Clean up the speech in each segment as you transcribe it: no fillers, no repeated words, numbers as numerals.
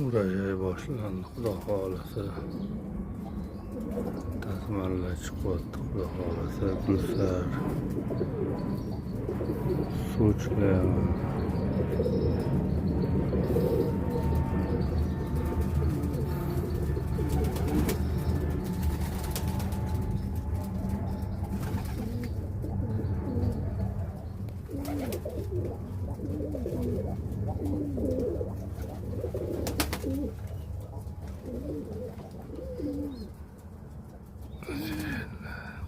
Urojay boshlandi, xudo xohlasa. Tasmalar chiqyapti, xudo xohlasa. Gulsar. Suvchilar.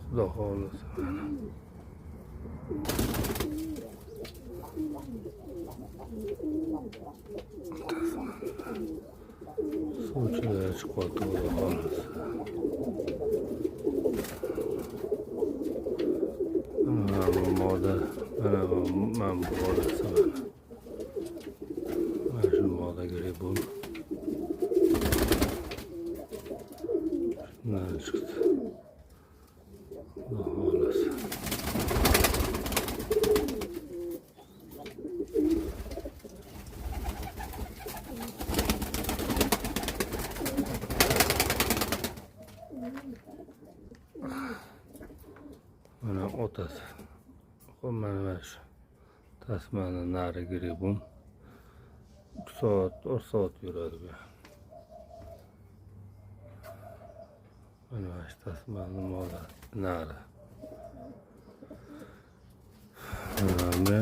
Xudo xohlasa mana. Suvchilar chiqyapti, xudo xohlasa. Mana bu moda, mana bu mana bu bolasi mana. Mana shu moda gribun. Shundan chiqdi. Xudo xohlasa. Mana otasi. Xo'p, mana shu tasmani nari gribun. 3 soat, 4 soat yuradi bu. Mana shu tasmani moda nari. Mana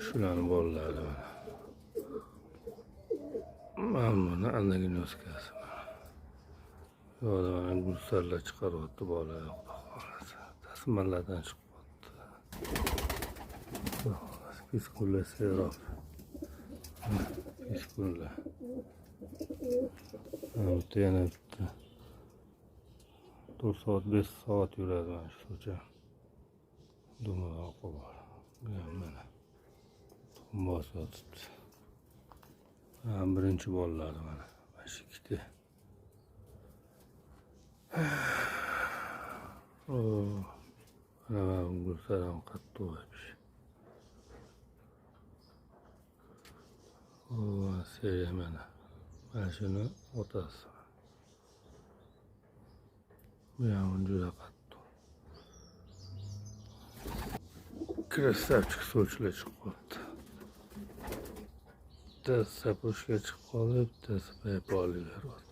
shularni bolalari mana. Mana buni anaginoskasi mana. Bu yoqda mana gulsarlar chiqaryapti bola, xudo xohlasa. Tasmalardan chiqyapti. Xudo xohlasa, piskunlar serob. Piskunlar. Mana bu yerda yana bitta 4 soat, 5 soat yuradi mana shu suvcha. Dumaloq bor. Bu ham mana tuxum bosib yotibdi. Ha, birinchi bolalari mana. Mana shu ikkita. Mana bu gulsar ham qattiq вообще. Seriya mana. Mana shuni otasi. Bu ham juda qattiq. Красавчик suvchilar chiqyapti. Bittasi sapushka chiqib qoldi, bittasi paypoli beryapti.